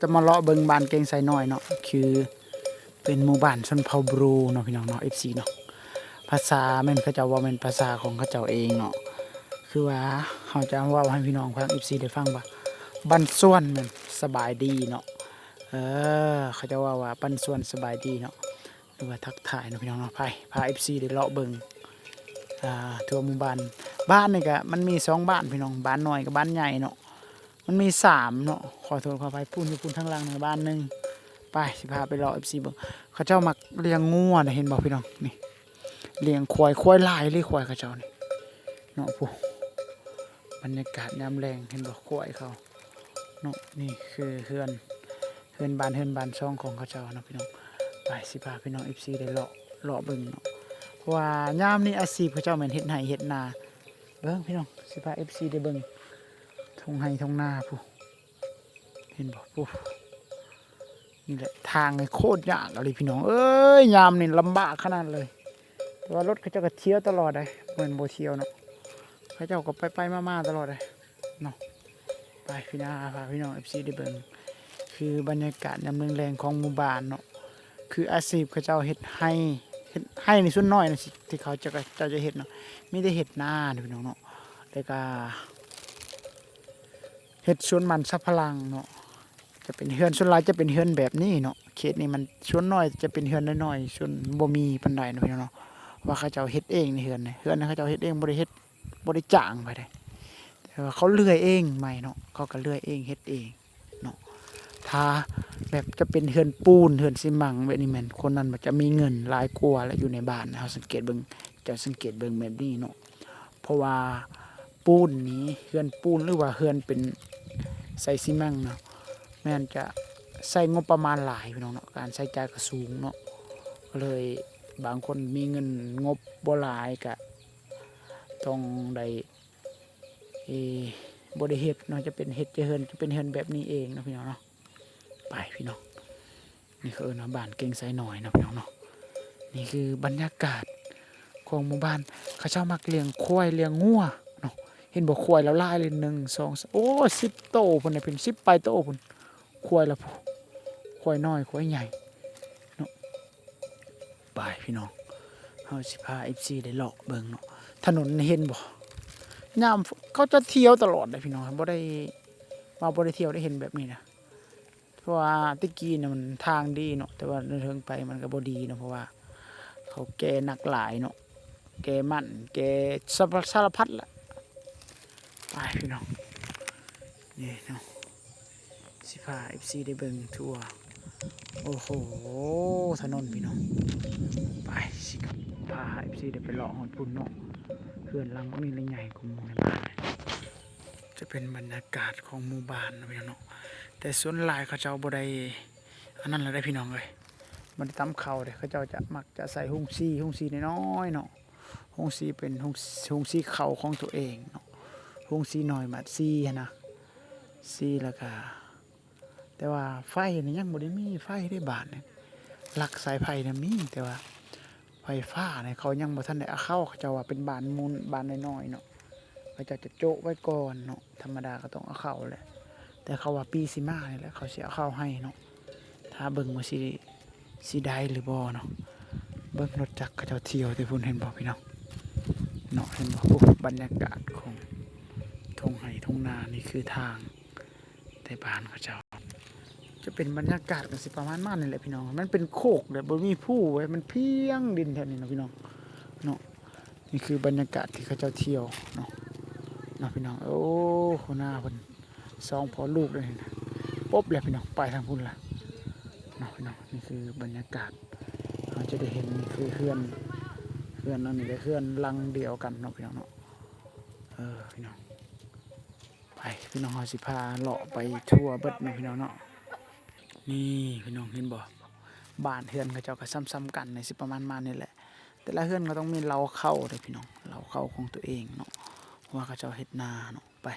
ຈະມາເລາະເບິ່ງບ້ານເກງໄຊນ້ອຍເນາະ ຄືເປັນໝູ່ບ້ານຊົນເຜົ່າບຣູເນາະ ພີ່ນ້ອງເນາະ ເອັຟຊີເນາະ. ພາສາແມ່ນເຂົາເຈົ້າເວົ້າແມ່ນພາສາຂອງເຂົາເຈົ້າເອງເນາະ ຄືວ່າເຮົາຈະເວົ້າໃຫ້ພີ່ນ້ອງຟັງ ເອັຟຊີໄດ້ຟັງວ່າ ບັນຊວນແມ່ນສະບາຍດີເນາະ. ເອີ ເຂົາເຈົ້າເວົ້າວ່າ ບັນຊວນສະບາຍດີເນາະ ຫຼືວ່າທັກທາຍເນາະ ພີ່ນ້ອງເນາະ. ໄປ ພາເອັຟຊີໄດ້ເລາະເບິ່ງ ອ່າ ທົ່ວໝູ່ບ້ານ. ບ້ານນີ້ກະມັນມີສອງບ້ານ ພີ່ນ້ອງ ບ້ານນ້ອຍກັບບ້ານໃຫຍ່ເນາະ. ມັນມີສາມເນາະ ຂໍໂທດຂໍອະໄພ ພຸ້ນຢູ່ພຸ້ນທາງຫຼັງນະ ບ້ານໜຶ່ງ. ໄປ ຊິພາໄປເລາະ ເອັຟຊີເບິ່ງ. ເຂົາເຈົ້າມັກລ້ຽງງົວນະ ເຫັນບໍ່ ພີ່ນ້ອງ ນີ້ ລ້ຽງຄວາຍ ຄວາຍຫຼາຍເລີຍ ຄວາຍເຂົາເຈົ້ານີ້ເນາະ. ພຸ້ນ ບັນຍາກາດຍາມແລງ ເຫັນບໍ່ ຄວາຍເຂົາເນາະ. ນີ້ຄືເຮືອນ ເຮືອນບ້ານ ເຮືອນບ້ານຊ່ອງຂອງເຂົາເຈົ້າເນາະ ພີ່ນ້ອງ. ໄປ ຊິພາພີ່ນ້ອງ ເອັຟຊີ ໄດ້ເລາະ ເລາະເບິ່ງເນາະ ເພາະວ່າຍາມນີ້ອາຊີບເຂົາເຈົ້າແມ່ນເຮັດໄຮ່ເຮັດນາ. ເບິ່ງ ພີ່ນ້ອງ ຊິພາ ເອັຟຊີ ໄດ້ເບິ່ງທົ່ງໄຮ່ທົ່ງນາພຸ້ນ ເຫັນບໍ່ ພຸ້ນ. ນີ້ແຫຼະ ທາງນີ້ໂຄດຍາກອີ່ຫຼີ ພີ່ນ້ອງເອີຍ ຍາມນີ້ລຳບາກຂະໜາດເລີຍ. ແຕ່ວ່າລົດເຂົາເຈົ້າກະທ່ຽວຕະຫຼອດໃດ໋ ບໍ່ແມ່ນບໍ່ທ່ຽວເນາະ ເຂົາເຈົ້າກະໄປໆມາໆຕະຫຼອດໃດ໋ເນາະ. ໄປ ພີ່ນ້າ ພາພີ່ນ້ອງ ເອັຟຊີ ໄດ້ເບິ່ງ ຄືບັນຍາກາດຍາມແລງໆຂອງໝູ່ບ້ານເນາະ. ຄືອາຊີບເຂົາເຈົ້າເຮັດໄຮ່ ເຮັດໄຮ່ນີ້ສ່ວນໜ້ອຍນະ ທີ່ເຂົາເຈົ້າ ເຈົ້າຈະເຮັດເນາະ ມີແຕ່ເຮັດນາເນາະ ພີ່ນ້ອງເນາະ. ແລ້ວກະເຮັດສວນມັນສຳປະຫຼັງເນາະ ຈະເປັນເຮືອນ ສ່ວນຫຼາຍຈະເປັນເຮືອນແບບນີ້ເນາະ. ເຂດນີ້ມັນສ່ວນໜ້ອຍຈະເປັນເຮືອນນ້ອຍໆ ສ່ວນບໍ່ມີປານໃດເນາະ ພີ່ນ້ອງເນາະ ເພາະວ່າເຂົາເຈົ້າເຮັດເອງໃນເຮືອນ ເຮືອນເຂົາເຈົ້າເຮັດເອງ ບໍ່ໄດ້ເຮັດ ບໍ່ໄດ້ຈ້າງໃຜໃດ໋ ແຕ່ວ່າເຂົາເລື່ອຍເອງໄມ້ເນາະ ເຂົາກະເລື່ອຍເອງເຮັດເອງເນາະ. ຖ້າແບບຈະເປັນເຮືອນປູນ ເຮືອນຊີມັງແບບນີ້ແມ່ນຄົນນັ້ນຈະມີເງິນຫຼາຍກວ່າ ແລະ ຢູ່ໃນບ້ານ ເຮົາສັງເກດເບິ່ງ ເຈົ້າສັງເກດເບິ່ງແບບນີ້ເນາະ. ເພາະວ່າປູນນີ້ ເຮືອນປູນ ຫຼືວ່າເຮືອນເປັນໃສ່ຊີມັງເນາະ ແມ່ນຈະໃຊ້ງົບປະມານຫຼາຍ ພີ່ນ້ອງເນາະ ການໃຊ້ຈ່າຍກະສູງເນາະ. ກະເລີຍບາງຄົນມີເງິນງົບບໍ່ຫຼາຍ ກະຕ້ອງໄດ້ ເອີ ບໍ່ໄດ້ເຮັດເນາະ ຈະເປັນເຮັດຈະເຮືອນ ຈະເປັນເຮືອນແບບນີ້ເອງເນາະ ພີ່ນ້ອງເນາະ. ໄປ ພີ່ນ້ອງ ນີ້ເຂົາເອີ້ນວ່າບ້ານເກງໄຊນ້ອຍເນາະ ພີ່ນ້ອງເນາະ. ນີ້ຄືບັນຍາກາດຂອງໝູ່ບ້ານ ເຂົາເຈົ້າມັກລ້ຽງຄວາຍລ້ຽງງົວເນາະ. ເຫັນບໍ່ ຄວາຍລາວຫຼາຍເລີຍ ໜຶ່ງ ສອງ ໂອ້ ສິບໂຕພຸ້ນນະ ເປັນສິບປາຍໂຕພຸ້ນ ຄວາຍລາວ ຄວາຍນ້ອຍຄວາຍໃຫຍ່ເນາະ. ໄປ ພີ່ນ້ອງ ເຮົາຊິພາ ເອັຟຊີ ໄດ້ເລາະເບິ່ງເນາະ. ຖະໜົນນີ້ເຫັນບໍ່ ຍາມເຂົາຈະທ່ຽວຕະຫຼອດເດ້ ພີ່ນ້ອງ ບໍ່ໄດ້ວ່າບໍ່ໄດ້ທ່ຽວໄດ້ເຫັນແບບນີ້ນະ. ເພາະວ່າແຕ່ກີ້ນະມັນທາງດີເນາະ ແຕ່ວ່າເທິງໄປມັນກະບໍ່ດີເນາະ ເພາະວ່າເຂົາແກ່ໜັກຫຼາຍເນາະ ແກ່ມັນ ແກ່ສາລະພັດລະ. ໄປ ພີ່ນ້ອງ ນີ້ເນາະ ຊິພາ ເອັຟຊີ ໄດ້ເບິ່ງທົ່ວ. ໂອ້ໂຫ ຖະໜົນ ພີ່ນ້ອງ ໄປ ຊິພາ ເອັຟຊີ ໄດ້ໄປເລາະຮອດພຸ້ນເນາະ. ເຮືອນຫຼັງບັກນີ້ລະໃຫຍ່ກວ່າໝູ່ໃນບ້ານ ຈະເປັນບັນຍາກາດຂອງໝູ່ບ້ານເນາະ ພີ່ນ້ອງເນາະ. ແຕ່ສ່ວນຫຼາຍເຂົາເຈົ້າບໍ່ໄດ້ອັນນັ້ນລະເດ້ ພີ່ນ້ອງເອີຍ ບໍ່ໄດ້ຕຳເຂົ້າເດ້. ເຂົາເຈົ້າຈະມັກຈະໃສ່ໂຮງສີ ໂຮງສີນ້ອຍໆເນາະ. ໂຮງສີເປັນໂຮງ ໂຮງສີເຂົ້າຂອງໂຕເອງເນາະ ໂຮງສີນ້ອຍບາດສີຫັ້ນນະ ສີແລ້ວກະ ແຕ່ວ່າໄຟນີ້ຍັງບໍ່ໄດ້ມີໄຟເດ້ບ້ານນີ້. ຫຼັກສາຍໄຟນະມີ ແຕ່ວ່າໄຟຟ້ານີ້ເຂົາຍັງບໍ່ທັນໄດ້ເອົາເຂົ້າ ເຂົາເຈົ້າວ່າເປັນບ້ານໝູ່ ບ້ານນ້ອຍໆເນາະ ເຂົາເຈົ້າຈະໂຈະໄວ້ກ່ອນເນາະ. ທຳມະດາກະຕ້ອງເອົາເຂົ້າແຫຼະ ແຕ່ເຂົາວ່າປີຊິມານີ້ແຫຼະ ເຂົາຊິເອົາເຂົ້າໃຫ້ເນາະ. ຖ້າເບິ່ງວ່າຊິ ຊິໄດ້ຫຼືບໍ່ເນາະ. ເບິ່ງລົດຈັກເຂົາເຈົ້າທ່ຽວແຕ່ພຸ້ນ ເຫັນບໍ່ ພີ່ນ້ອງເນາະ ເຫັນບໍ່. ໂອ້ ບັນຍາກາດຂອງທົ່ງໄຮ່ທົ່ງນາ ນີ້ຄືທາງແຕ່ບ້ານເຂົາເຈົ້າ ຈະເປັນບັນຍາກາດກະຊິປະມານນີ້ແຫຼະ ພີ່ນ້ອງ. ມັນເປັນໂຄກແບບບໍ່ມີພູເວີຍ ມັນພຽງດິນແຖວນີ້ເນາະ ພີ່ນ້ອງເນາະ. ນີ້ຄືບັນຍາກາດທີ່ເຂົາເຈົ້າທ່ຽວເນາະ ເນາະ ພີ່ນ້ອງ. ໂອ້ ຫົວໜ້າເພິ່ນ ສອງພໍ່ລູກເດ້ນີ້ນະ ປົບແລ້ວ ພີ່ນ້ອງ ໄປທາງພຸ້ນລະເນາະ ພີ່ນ້ອງ. ນີ້ຄືບັນຍາກາດ ເຮົາຈະໄດ້ເຫັນ ນີ້ຄືເຮືອນ ເຮືອນຫຼັງນີ້ກະເຮືອນຫຼັງດຽວກັນເນາະ ພີ່ນ້ອງເນາະ. ເອີ ພີ່ນ້ອງ ໄປ ພີ່ນ້ອງ ເຮົາຊິພາເລາະໄປທົ່ວເບິດເນາະ ພີ່ນ້ອງເນາະ. ນີ້ ພີ່ນ້ອງ ເຫັນບໍ່ ບ້ານເຮືອນເຂົາເຈົ້າກະຊ້ຳໆກັນ ຊິປະມານມານີ້ແຫຼະ. ແຕ່ລະເຮືອນກະຕ້ອງມີເລົ້າເຂົ້າເດ້ ພີ່ນ້ອງ ເລົ້າເຂົ້າຂອງໂຕເອງເນາະ ເພາະວ່າເຂົາເຈົ້າເຮັດນາເນາະ. ໄປ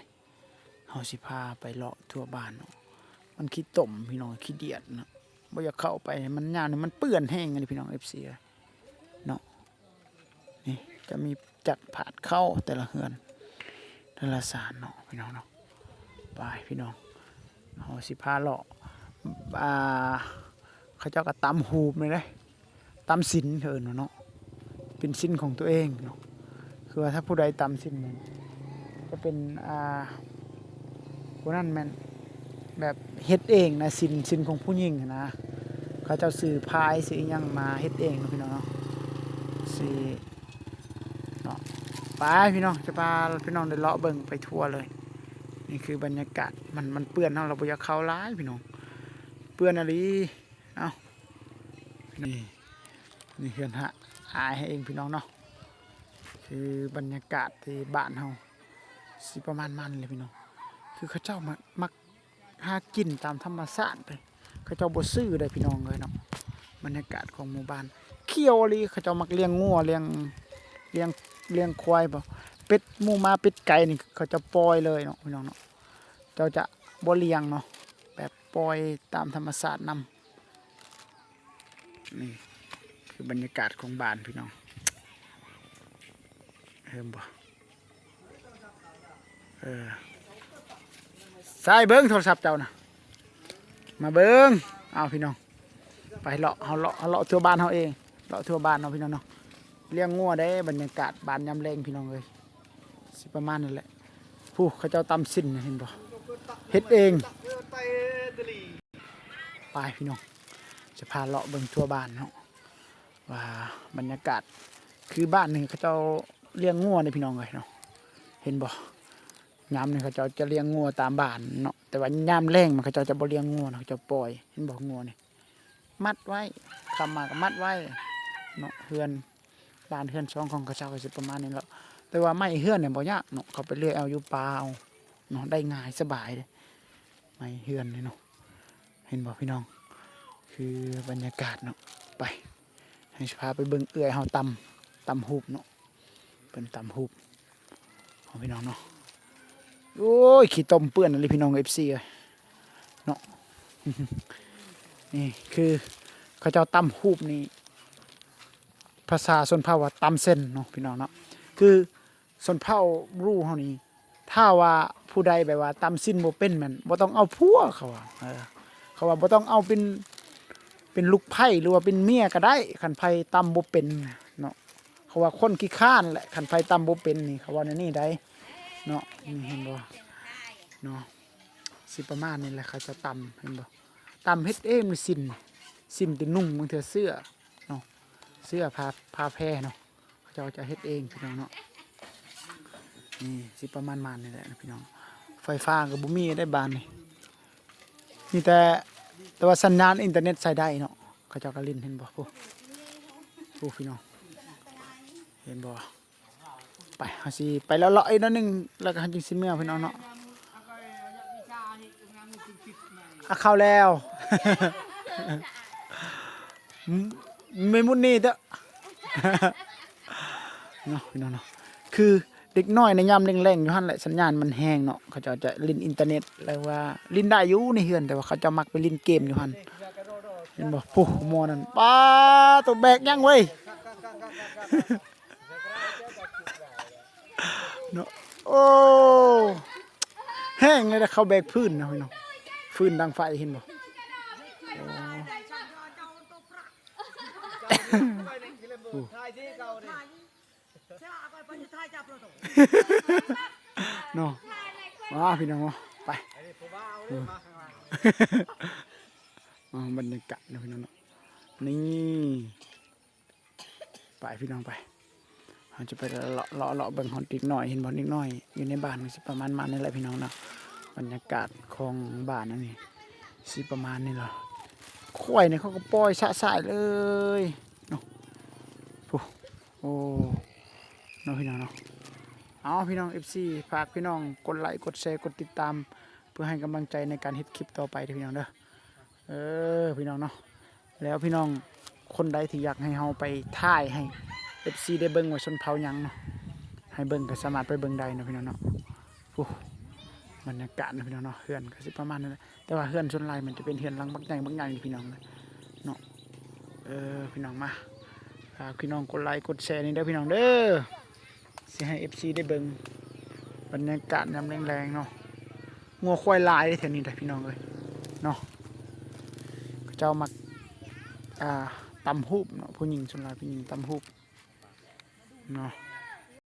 ເຮົາຊິພາໄປເລາະທົ່ວບ້ານເນາະ. ມັນຂີ້ຕົມ ພີ່ນ້ອງ ຂີ້ດຽດເນາະ ບໍ່ຢາກເຂົ້າໄປ ມັນ ຍາມນີ້ມັນເປື້ອນແຮງເດ້ ພີ່ນ້ອງ ເອັຟຊີ ເນາະ. ນີ້ຈະມີຈັດພາດເຂົ້າແຕ່ລະເຮືອນ ແຕ່ລະຊານເນາະ ພີ່ນ້ອງເນາະ. ໄປ ພີ່ນ້ອງ ເຮົາຊິພາເລາະ ອ່າ ເຂົາເຈົ້າກໍຕຳຫູບນີ້ເດ້ ຕຳສິນເອີ້ນວ່າເນາະ ເປັນສິນຂອງຕົວເອງເນາະ. ຄືວ່າຖ້າຜູ້ໃດຕຳສິນນີ້ ຈະເປັນ ອ່າ ຜູ້ນັ້ນແມ່ນແບບເຮັດເອງນະ ສິນ ສິນຂອງຜູ້ຍິງຫັ້ນນະ. ເຂົາເຈົ້າຊື້ພາຍຊື້ອີ່ຫຍັງມາເຮັດເອງເນາະ ພີ່ນ້ອງເນາະ. ຊິເນາະ ໄປພີ່ນ້ອງ ຈະພາພີ່ນ້ອງໄດ້ເລາະເບິ່ງໄປທົ່ວເລີຍ. ນີ້ຄືບັນຍາກາດ ມັນ ມັນເປື້ອນ ເຮົາລະບໍ່ຢາກເຂົ້າຫຼາຍພີ່ນ້ອງ ເປື້ອນອີ່ຫຼີ. ເອົ້າ ນີ້ ນີ້ເຮືອນຫາອ້າຍເຮົາເອງພີ່ນ້ອງເນາະ. ຄືບັນຍາກາດທີ່ບ້ານເຮົາຊິປະມານນັ້ນແຫຼະພີ່ນ້ອງ. ຄືເຂົາເຈົ້າມັກ ມັກຫາກິນຕາມທຳມະຊາດເດ້ ເຂົາເຈົ້າບໍ່ຊື້ເດ້ພີ່ນ້ອງເອີຍເນາະ. ບັນຍາກາດຂອງໝູ່ບ້ານຂຽວອີ່ຫຼີ. ເຂົາເຈົ້າມັກລ້ຽງງົວ ລ້ຽງ ລ້ຽງ ລ້ຽງຄວາຍບໍ ເປັດ ໝູໝາ ເປັດໄກ່ນີ້ ເຂົາເຈົ້າປ່ອຍເລີຍເນາະ ພີ່ນ້ອງເນາະ. ເຈົ້າຈະບໍ່ລ້ຽງເນາະ ແບບປ່ອຍຕາມທຳມະຊາດນຳ. ນີ້ຄືບັນຍາກາດຂອງບ້ານພີ່ນ້ອງ ເຫັນບໍ່? ເອີ ໃສ່ເບິ່ງໂທລະສັບເຈົ້ານະ ມາເບິ່ງ. ເອົາພີ່ນ້ອງ ໄປເລາະ ເຮົາເລາະ ເຮົາເລາະທົ່ວບ້ານເຮົາເອງ ເລາະທົ່ວບ້ານເຮົາພີ່ນ້ອງເນາະ. ລ້ຽງງົວເດ້ ບັນຍາກາດບ້ານຍາມແລງພີ່ນ້ອງເອີຍ ຊິປະມານນັ້ນແຫຼະ. ຜູ້ເຂົາເຈົ້າຕຳສິນ ເຫັນບໍ່ ເຮັດເອງ. ໄປພີ່ນ້ອງ ຈະພາເລາະເບິ່ງທົ່ວບ້ານເນາະ ວ່າບັນຍາກາດ ຄືບ້ານນີ້ເຂົາເຈົ້າລ້ຽງງົວເດ້ພີ່ນ້ອງເອີຍເນາະ. ເຫັນບໍ່? ຍາມນີ້ເຂົາເຈົ້າຈະລ້ຽງງົວຕາມບ້ານເນາະ ແຕ່ວ່າຍາມແລງມັນ ເຂົາເຈົ້າຈະບໍ່ລ້ຽງງົວເນາະ ເຂົາເຈົ້າປ່ອຍ. ເຫັນບໍ່? ງົວນີ້ມັດໄວ້ ຄ່ຳມາກໍມັດໄວ້ເນາະ. ເຮືອນ ລານເຮືອນຊອງຂອງເຂົາເຈົ້າກໍຊິປະມານນີ້ແຫຼະ. ແຕ່ວ່າໄມ້ເຮືອນນີ້ບໍ່ຍາກເນາະ ເຂົາໄປເລື່ອຍເອົາຢູ່ປ່າເອົາເນາະ ໄດ້ງ່າຍສະບາຍເດ້ ໄມ້ເຮືອນນີ້ເນາະ. ເຫັນບໍ່ພີ່ນ້ອງ? ຄືບັນຍາກາດເນາະ. ໄປ ໃຫ້ຊິພາໄປເບິ່ງເອື້ອຍເຮົາຕຳ ຕຳຫູບເນາະ ເພິ່ນຕຳຫູບ ເອົາພີ່ນ້ອງເນາະ. ໂອ້ຍ ຂີ້ຕົມເປື້ອນອີ່ຫຼີພີ່ນ້ອງ ເອັຟຊີເອີຍເນາະ. ນີ້ຄືເຂົາເຈົ້າຕຳຫູບນີ້ ພາສາຊົນເຜົ່າວ່າຕຳເສັ້ນເນາະ ພີ່ນ້ອງເນາະ. ຄືຊົນເຜົ່າບຣູເຮົານີ້ ຖ້າວ່າຜູ້ໃດແບບວ່າຕຳສິນບໍ່ເປັນ ແມ່ນບໍ່ຕ້ອງເອົາຜົວ ເຂົາວ່າ ເອີ ເຂົາວ່າບໍ່ຕ້ອງເອົາເປັນ ເປັນລູກໃພ້ ຫຼືວ່າເປັນເມຍກໍໄດ້ ຄັນໃຜຕຳບໍ່ເປັນເນາະ. ເຂົາວ່າຄົນຂີ້ຄ້ານແຫຼະ ຄັນໃຜຕຳບໍ່ເປັນນີ້ ເຂົາເວົ້າແນວນີ້ໄດເນາະ. ນີ້ເຫັນບໍ່ເນາະ ຊິປະມານນີ້ແຫຼະ ເຂົາຈະຕຳ ເຫັນບໍ່? ຕຳເຮັດເອງ ສິນ ສິນທີ່ນຸ່ງ ບາງເທື່ອເສື້ອເນາະ ເສື້ອຜ້າ ຜ້າແພເນາະ ເຂົາເຈົ້າຈະເຮັດເອງພີ່ນ້ອງເນາະ. ນີ້ຊິປະມານມານນີ້ແຫຼະພີ່ນ້ອງ. ໄຟຟ້າກໍບໍ່ມີໄດ໋ບ້ານນີ້ ມີແຕ່ ແຕ່ວ່າສັນຍານອິນເຕີເນັດໃຊ້ໄດ້ເນາະ. ເຂົາເຈົ້າກໍຫຼິ້ນ ເຫັນບໍ່? ໂອ້ ໂອ້ ພີ່ນ້ອງ ເຫັນບໍ່? ໄປ ເຮົາຊິໄປເລາະໆອີກໜ້ອຍໜຶ່ງ ແລ້ວກໍເຮົາຈຶ່ງຊິເມືອພີ່ນ້ອງເນາະ. ອາ ເຂົ້າແລ້ວ ແມ່ມຸນນີ້ເດີເນາະ ພີ່ນ້ອງເນາະ. ຄືເດັກນ້ອຍໃນຍາມແລງໆຢູ່ຫັ້ນແຫຼະ ສັນຍານມັນແຮງເນາະ ເຂົາເຈົ້າຈະຫຼິ້ນອິນເຕີເນັດ ຫຼືວ່າຫຼິ້ນໄດ້ຢູ່ໃນເຮືອນ ແຕ່ວ່າເຂົາເຈົ້າມັກໄປຫຼິ້ນເກມຢູ່ຫັ້ນ. ເຫັນບໍ່? ຜູ້ໝໍນັ້ນ ປາໂຕ ແບກຫຍັງເວີຍ ເນາະ. ໂອ້ ແຮງເລີຍ ເຂົາແບກຟືນນະພີ່ນ້ອງ ຟືນດັງໄຟ ເຫັນບໍ່? ໂອ້ ເນາະ ມາພີ່ນ້ອງເນາະ ໄປ ເອີ ມາບັນຍາກາດເນາະ ພີ່ນ້ອງເນາະ. ນີ້ ໄປພີ່ນ້ອງໄປ ເຮົາຈະໄປເລາະ ເລາະ ເລາະເບິ່ງຮອດເດັກນ້ອຍ ເຫັນບໍ່? ເດັກນ້ອຍຢູ່ໃນບ້ານກໍຊິປະມານ ມານນີ້ແຫຼະພີ່ນ້ອງເນາະ. ບັນຍາກາດຂອງບ້ານອັນນີ້ຊິປະມານນີ້ລະ. ຄວາຍນີ້ເຂົາກໍປ່ອຍຊະຊາຍເລີຍເນາະ ໂອ້ ໂອ້ ເນາະ ພີ່ນ້ອງເນາະ. ເອົາ ພີ່ນ້ອງ ເອັຟຊີ ຝາກພີ່ນ້ອງກົດໄລ ກົດແຊ ກົດຕິດຕາມ ເພື່ອໃຫ້ກຳລັງໃຈໃນການເຮັດຄລິບຕໍ່ໄປເດີພີ່ນ້ອງເດີ. ເອີ ພີ່ນ້ອງເນາະ ແລ້ວພີ່ນ້ອງຄົນໃດທີ່ຢາກໃຫ້ເຮົາໄປຖ່າຍໃຫ້ເອັຟຊີໄດ້ເບິ່ງວ່າຊົນເຜົ່າຫຍັງເນາະ ໃຫ້ເບິ່ງກໍສາມາດໄປເບິ່ງໄດ້ເນາະ ພີ່ນ້ອງເນາະ. ໂອ້ ບັນຍາກາດເນາະ ພີ່ນ້ອງເນາະ ເຮືອນກໍຊິປະມານນັ້ນແຫຼະ ແຕ່ວ່າເຮືອນສ່ວນຫຼາຍມັນຈະເປັນເຮືອນຫຼັງບັກໃຫຍ່ ບັກໃຫຍ່ ພີ່ນ້ອງເນາະ. ເອີ ພີ່ນ້ອງມາ ຝາກພີ່ນ້ອງກົດໄລກົດແຊນີ້ເດີ ພີ່ນ້ອງເດີ. ຊິໃຫ້ເອັຟຊີໄດ້ເບິ່ງບັນຍາກາດຍາມແລງໆເນາະ. ງົວຄວາຍຫຼາຍເດ້ແຖວນີ້ໄດ໋ພີ່ນ້ອງເອີຍເນາະ. ເຈົ້າມັກ ອ່າ ຕຳຫູບເນາະ ຜູ້ຍິງ ສ່ວນຫຼາຍຜູ້ຍິງຕຳຫູບເນາະ.